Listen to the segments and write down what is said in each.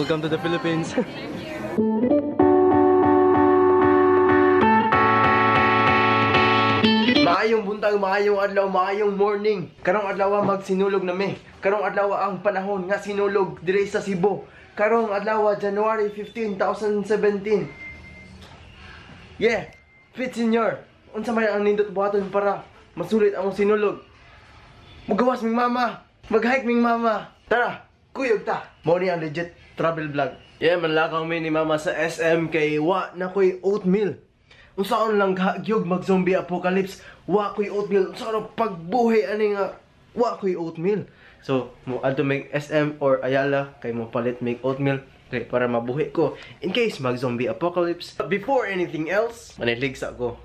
Welcome to the Philippines. Maayong buntag, maayong adlaw, maayong morning. Karong adlaw magsinulog na mi. Karong adlaw ang panahon nga sinulog dire sa Cebu. Karong adlaw January 15, 2017. Yeah, fit senior. Unsa may ang nindot buhaton para masulit ang sinulog? Mugawas ming mama, mag-hike ming mama. Tara, kuyog ta. Mo ni ang legit travel vlog. Yeah, manlakaw mi ni mama sa SM kay wa na koy oatmeal. Unsaon lang kagyog mag zombie apocalypse, wa koy oatmeal. Unsaon pagbuhi ani nga wa koy oatmeal. So, mo adto mig SM or Ayala kay mo palit mig oatmeal kay para mabuhi ko in case mag zombie apocalypse. But before anything else, manilig sa ko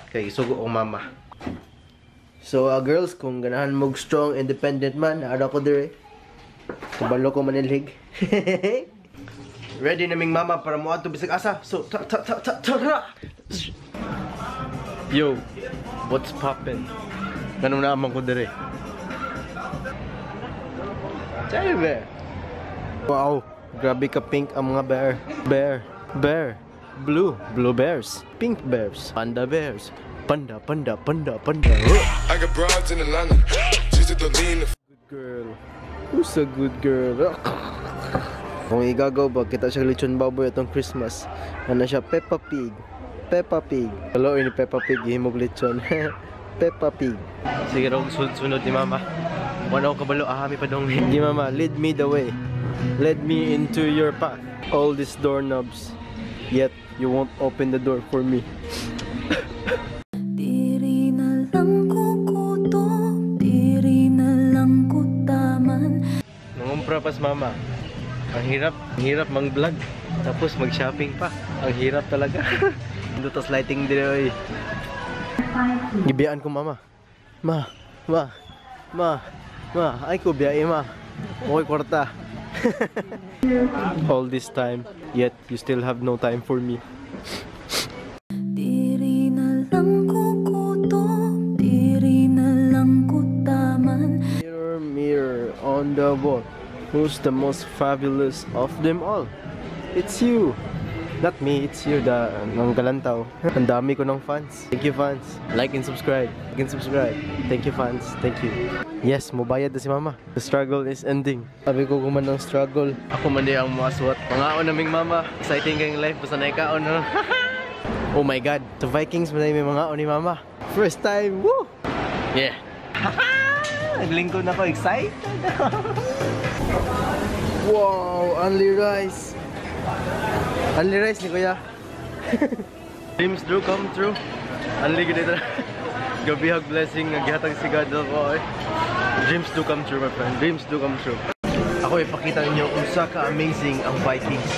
kay sugo og mama. So, girls, kung ganahan mog strong independent man, ara ko dire. Kabalo ko manilhig. Ready na ming mama para mo adto bisag asa. So, ta ta ta ta ta. Yo, what's poppin'? Ganun na amang ko dire. Teddy bear. Wow, grabe ka pink ang mga bear. Bear, bear, blue, blue bears, pink bears, panda bears, panda, panda, panda, panda. I got broads in Atlanta. Just to lean the Good girl. Who's a good girl? Kung igagaw ba, kita siya lechon baboy atong Christmas. Ano siya? Peppa Pig. Peppa Pig. Hello, ini Peppa Pig. Himog lechon. Peppa Pig. Sige raw, sunod ni mama. Wala ko kabalo, ahami pa dong. Hindi mama, lead me the way. Lead me into your path. All these doorknobs, yet you won't open the door for me. Diri na lang ko kutob, diri na lang ko taman. Nangumpra pas mama. Ang hirap mang-vlog. Tapos mag-shopping pa. Ang hirap talaga. Lutos lighting dire oy. Gibiyaan ko mama. Ma, ma, ma, ma. Ay ko biyae ma. Okay kwarta. All this time, yet you still have no time for me. Diri na lang ko kutob, diri na lang ko taman. Mirror, mirror on the wall, who's the most fabulous of them all? It's you. Not me, it's you, the ng galantaw. Ang dami ko ng fans. Thank you, fans. Like and subscribe. Like and subscribe. Thank you, fans. Thank you. Yes, mubayad na si mama. The struggle is ending. Sabi ko kuman ng struggle. Ako man di ang muaswat. Mangaon naming mama. Exciting kayong life. Basta na ikaon, no? Oh my God. The Vikings man may mangaon ni mama. First time. Woo! Yeah. Naglingkod na ako. Excited. Wow! Only rice. Only rice ni kuya. Dreams do come true. Only gid ito. Gabi hag blessing nga gihatag si God ako. Eh. Dreams do come true, my friend. Dreams do come true. Ako ipakita ninyo kung sa ka-amazing ang Vikings.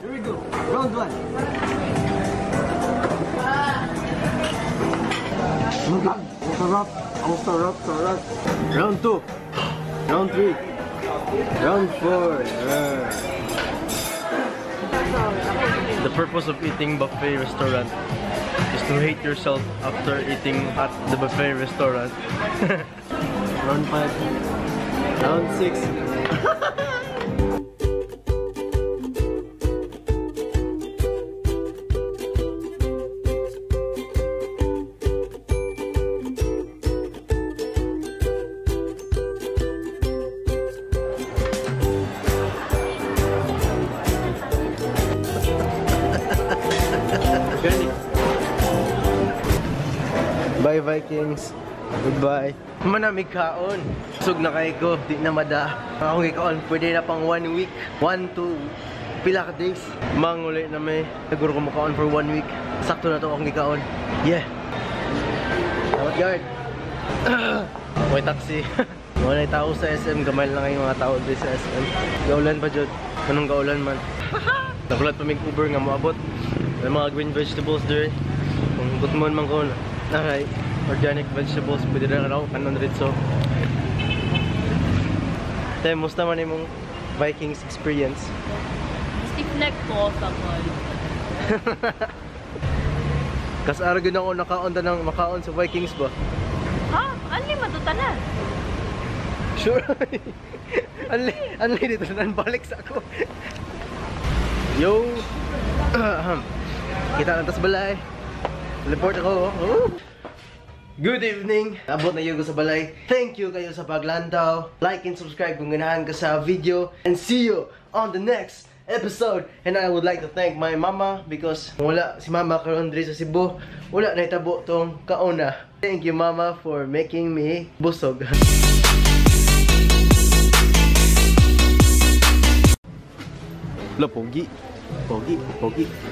Here we go. Round 1. Sarap. Ang sarap, sarap. Round 2. Round 3. Round 4. The purpose of eating buffet restaurant is to hate yourself after eating at the buffet restaurant. Round 5. Round 6. Bye, Vikings. Goodbye. Manamig kaon. Sug na kay ko, di na mada. Ang akong gikaon, pwede na pang one week. One to pila ka days. Manguli na may. Siguro ko makaon for one week. Sakto na to akong gikaon. Yeah. Dapat guard. May taxi. Wala tao sa SM. Gamay lang kayong mga tao dito sa SM. Gaulan pa jud. Anong gaulan man. Nakulat pa mig Uber nga moabot. May mga green vegetables there. Kung gutmon man ko. Alright. Organic vegetables. Pwede na ako kanon dito. Tay, musta man imong Vikings experience? Stiff neck ko sa call. Kasara gyud ako nakaon ta ng makaon sa Vikings ba? Ha? Anli man to tanan? Sure. Anli, anli dito na balik sa ako. Yo. Kita na tas balay. Report ako. Oh. Good evening! Abot na yugo sa balay. Thank you kayo sa paglantaw. Like and subscribe kung ganahan ka sa video. And see you on the next episode. And I would like to thank my mama because kung wala si mama karon diri sa Cebu, wala na itabo tong kaona. Thank you, Mama, for making me busog. Lo, pogi. Pogi, pogi.